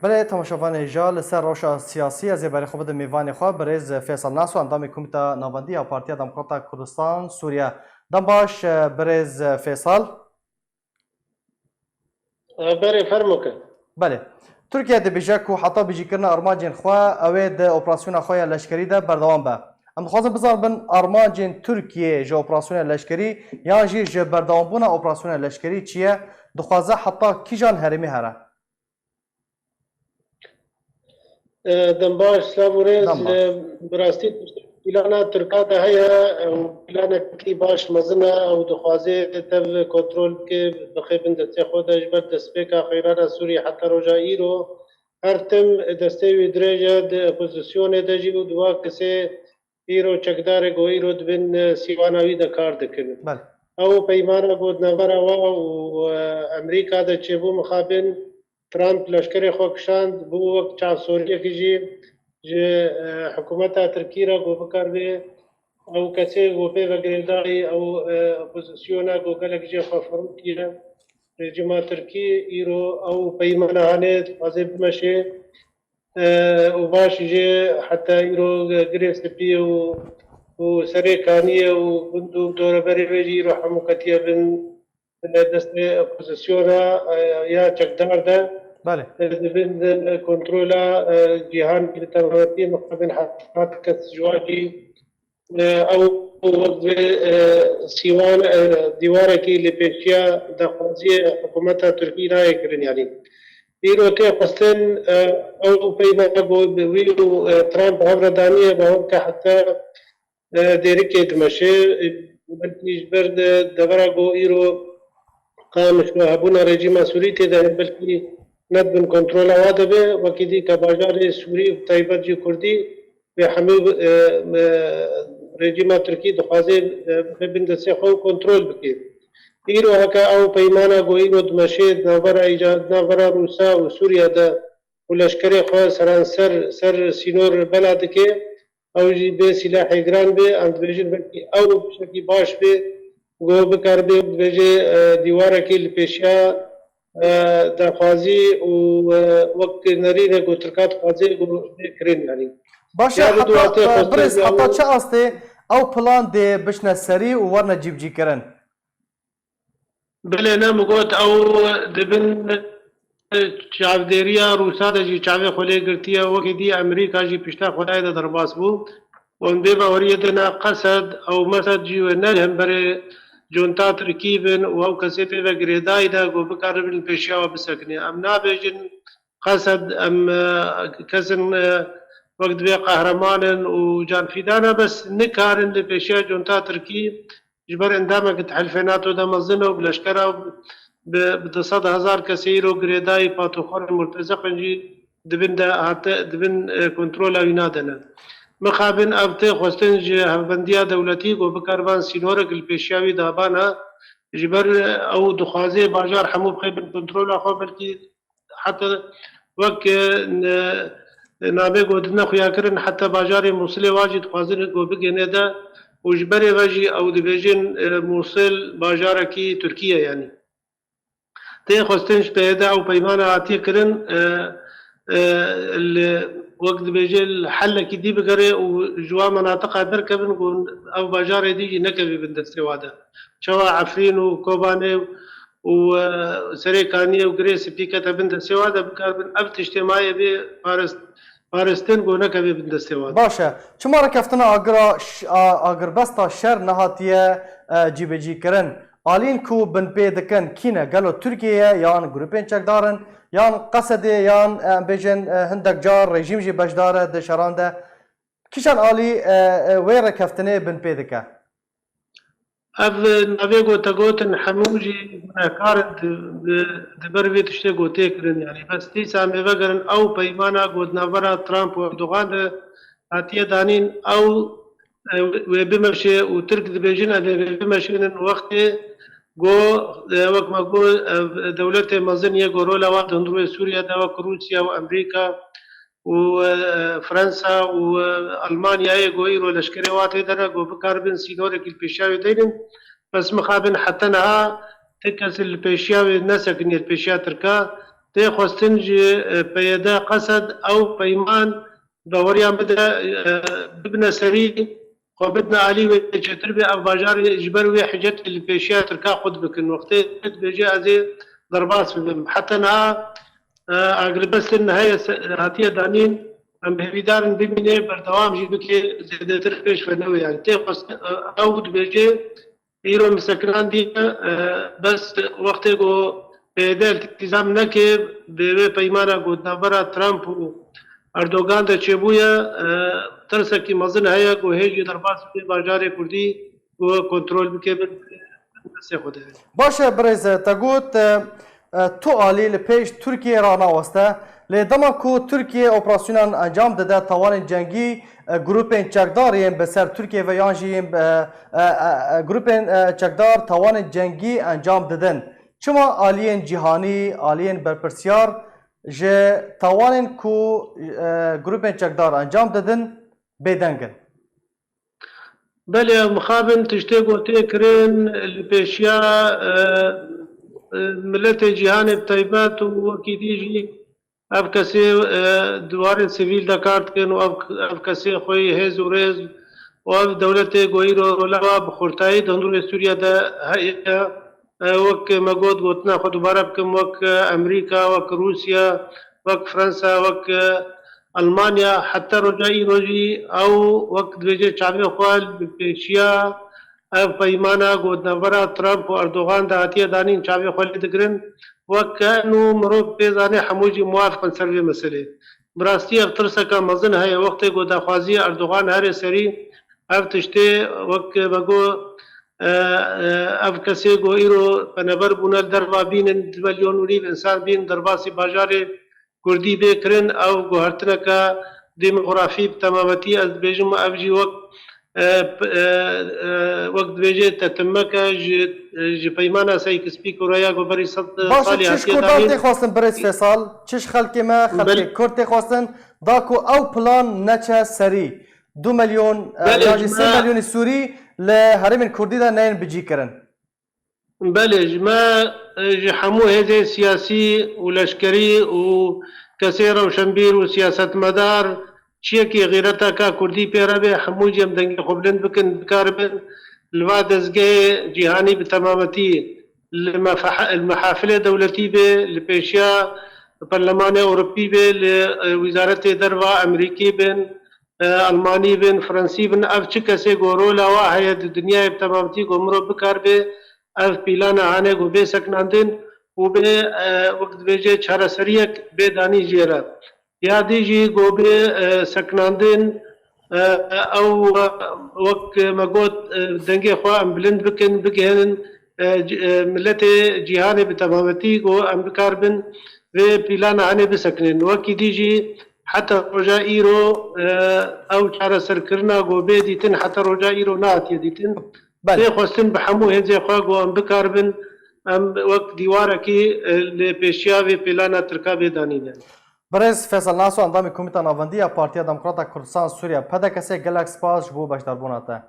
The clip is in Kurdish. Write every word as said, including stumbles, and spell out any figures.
Belê, temaşevanê ja li ser rewşa siyasî ez ê berê xwe bidim mêvanê xwe, birêz Fêsal Naso, endamê Komîta Navendî ya Partiya Demokrata Kurdistan Sûriye. Dem baş, birêz Fêsal. Berê, fermo ke. Belê. Tirkiye dibêje ku heta bijîkirina armancên xwe, ew ê di operasyona xwe ya leşkerî de berdewam be. Em dixwazin bizanibin armancên Tirkiyê ji operasyona leşkerî yan jî ji berdewambûna operasyona leşkerî çi ye? Dixwaze heta kîjan herêmê here? E, dem baş, silav û rêz. Dem baş. E, bi rastî plana Tirka de heye, e, û planekî baş mezin e, ew dixwaze tev kontrol bike, bixe bin destê xwe de. Ji ber destpêka xeyrana Sûriyê heta roja îro, her tim destê wî dirêj e, di opozisyonê de jî û di wa kesê îro çekdarê ku îro di bin, e, sîwana wî de kar dikin. Belê. Ew peymana ku di navbera we û, e, Amerîka de çêbû mixabin, Trump leşkerê xwe kişand, bû wek çavsoriyekî jî ji, e, hikûmeta Tirkî re ku bikaribe ew kesê ku pê ve girêdayî, ew, e, opozisyona ku gelek jê xwe firotiye. Rejîma Tirkî îro ew peymana hanê dixwaze bimeşe, e, û baş jê heta îro Girê Spî û, û Serê Kaniyê û gund û doreberê wê jî îro hemû ketiye bin destê opozisyona, e, ya çekdar de. Belê. E, di bin, e, kontrola, e, cîhanê bi tevametî mixabin heft kes ji wan jî, e, ew wek vê, e, sîwan, e, dîwarekî li pêşiya daxwaziyê hikûmeta Tirkî nayê kirin, yanî. Îro tê xwestin, e, ew peymana ku bi wî û, e, Trump hev re daniye, bi hev ke heta e, dêrikê dimeşe, e, belkî ji ber de devera ku îro qamij û hebûna rejîma Sûrî tê de, belkî ne di bin kontrola wa de be, wekî dî ke bajarê Sûrî û bi taybet jî Kurdî vê hemû, e, e, rejîma Tirkî dixwaze, e, bixe bin destê xwe û kontrol bike. Îro heke ew peymana ku îro dimeşe di navbera îca-, di navbera Rûsa û Sûriye de û leşkerê xwe seranser ser sînor bela dike, ew jî bê sîlahê giran be, em dibêjin belkî ew tiştekî baş be, ku bikaribe dibêje, e, dîwarekî li pêşiya, e, daxwazî û, e, wek nerîne ku Tirka dixwaze ku bê kirin, yanî. Baş e, ya bi heta, duhatê e, xwestin birêz, ya heta û çi astê ew plan dê bişne serî û werne cîbicîkirin? Belê, ne min got, ew di bin çavdêriya Rûsa de jî çavê xwe lê girtiye, wekî dî Amerîka jî pişta xwe dayê de derbas bû. Û em bê baweriyê de ne Qesed, ew Mesed jî wê ne li hemberê conta Tirkî bin û ew kesê pê ve girêdayî de ku bikaribin li pêşiya we bisekinê. Em nabêjin Qesed, em, e, kesin, e, wek divê qehreman in û canfîdan e, bes nikarin li pêşiya conta Tirkî ji ber endamekî di helfê nato de mezin e û bi leşkera bi, bi du sed hezar kesê îro girêdayî patoxorên murtezeqin jî di bin de hate, di bin, e, kontrola wî nadene. Mixabin ev tê xwestin ji hevbendiya dewletî ku bikariban sînorek li pêşiya wî dabana, ji ber, e, ew dixwaze bajar hemû bixê bin kontrola xwe, belkî heta wek, e, ne-, navê ku didine xuyakirin, heta bajarê Mûsilê wa jî dixwazin ku bigihîne de û ji berê ve jî ew dibêjin, e, Mûsil bajarekî Tirkî ye, yanî. Tê xwestin ji P Y D ew peymana hatiye kirin, e, e, li, wek dibêje, li hellekî dî bigere û ji wan menatiqa derkevin ku ev bajarê dî jî nekevî bin destê wa de. Çawa Efrîn û Kobanê û, e, Serê Kaniyê û Girê Spî kete bin destê wa de, bikaribin ev tiştê maye bê parist-, parastin ku nekeve bin destê wan. Baş e. Çima rêkeftina agira ş-, a-, agirbesta şer nehatiye, e, cîbecî kirin? Alîn ku binpê dikin kî ne? Gelo Tirkiye ye yan grûpên çekdar in, yan Qesedê, yan, e, em bêjin, e, hindek car rejîm jî beşdar e di şeran de? Kîjan alî, e, e, wê rêkeftinê binpê dike? Ev navê ku te gotin hemû jî gunehkar in di, di, di ber vê tiştê ku tê kirin. Yanî bes dîsa em ê vegerin ew peymana ku di navbera Trump û Erdogan de hatiye danîn, ew, e, wê bimeşe û Tirk dibêjin, em ê wê bimeşînin wextê ku, e, wek me got, e, dewletê mezin yê ku rola wan di hundirê Sûriye de wek Rûsya û Amerîka û, e, Fransa û, e, Almanyayê ku îro leşkerê wa tê de ne ku bikaribin sînorekî li pêşiya wê deynin. Bes mixabin heta niha ti kes li pêşiya wê nesekiniye, li pêşiya Tirka, Tê xwestin ji, e, P Y D Qesed ew peyman baweriya min de, e, bibine serî, xwe bidine alî wê çêtir bê ev bajarê ji ber wê hicetê li pêşiya Tirka xwe dibikin. Wextê dibêje ez ê derbas bibim. Heta niha, e, agiribestên heye se-, hatiye danîn, em hêvîdar in bimîne, berdewam jî bike, zêdetir pêş ve newê. Yani tê xwestin, e, ew dibêje, Îro min sekinandiye, e, bes wextê ku P Y D îltizam neke, bi vê peymana ku di navbera Trump û Erdogan de çêbûye, e, tirsekî mezin heye ku hê jî derbas bê bajarê Kurdî ku kontrol bike bin destê xwe de. Baş e, birêz, te got, e, e, tu alî li pêş Tirkiyê ranaweste. Lê dema ku Tirkiye operasyonan encam dide, tawanên cengî, e, grûpên çekdar yên bi ser Tirkiye ve yan jî yên, e, e, e, e, grûpên, e, çekdar tawanên cengî encam didin. Çima aliyên cîhanî, aliyên berpirsiyar ji tawanên ku, e, grûpên çekdar encam didin bêdeng in? Belê, ev mixabin tiştê ku tê kirin li pêşiya, e, e, miletê cîhanê bi taybet û wekî dî jî ev kesê, e, di warên sivîl de kar dikin û ev, ev kesê xwe yî hêz û rêz û ev dewletê ku îro rola wa bi xurtayî di hundirê Sûriye de heye, e, wek me got, gotina xwe dubare bikim, wek, e, Amerîka, wek Rûsya, wek Fransa, wek, e, Almanya, heta roja îro jî ew wek dibêje çavê xwe li pêşiya ev peymana ku di navbera Trump û Erdogan de hatiye danîn çavê xwe lê digirin, wek ke nû mirov pê zanê hemû jî muwafiq in ser vê meselê. Bi rastî ev tirseka mezin heye wextê ku daxwazî Erdogan here serî ev tiştê wek me got, e, e, ev kesê ku îro penaber bûne li derva bînin, du milyon û nîv însan bîn derbasî bajarê Kurdî bê kirin, ew guhertineke demografî bi temametî, ez dibêjim, ev jî wek, e, p-, e, e, wek dibêje tetimmeke ji, ji peymana Sykes-Picot re ya ku berî sed Baş e, salî çi ji hatiye Kurdan danîn. Tê xwestin, birêz Fêsal? Çi ji xelkê me, xelkê Kurd tê xwestin, da ku ew plan neçe serî? Du milyon, e, Belê, ya jî ji sê me milyonî Sûrî li herêmên Kurdî de neyên bicîkirin? Belê, ji me, e, ji hemû hêzên siyasî û leşkerî û kesê rewşenbîr û siyasetmedar, çiyekî xîreteke Kurdî pê re be, hemû jî em dengê xwe bilind bikin, bikaribin li va dezgehê cîhanî bi temametî, li mefahe-, li mehafilê dewletî be, li pêşiya Perlemanê Ewropî be, li, e, Wîzaretê Derva Amerîkî bin, e, Almanî bin, Fransî bin, ev çi kesê ku rola wa heye di dinyayê bi temametî ku mirov bikaribe ev pîlana hane ku bê sekinandin û bê, e, wek dibêje çareseriyek bê danî jê re. Ya dî jî ku bê, e, sekinandin, e, ew, e, wek me got, e, dengê xwe em bilind bikin, bigihînin, e, c-, e, miletê cîhanê bi temametî ku em bikaribin vê pîlana hane bisekinin. Wekî dî jî Heta roja îro, e, ew çareserkirina ku bê dîtin heta roja îro nehatiye dîtin. Belê. Tê xwestin bi hemû hêzê xwe ku em bikaribin, em wek dîwarekî, e, li pêşiya vê pêlana Tirka bê danîne. Birêz Fêsal Naso, endamê Komîta Navendî ya Partiya Demokrata Kurdistan Sûriye, P D K S, gelek spas ji bo beşdarbûna te.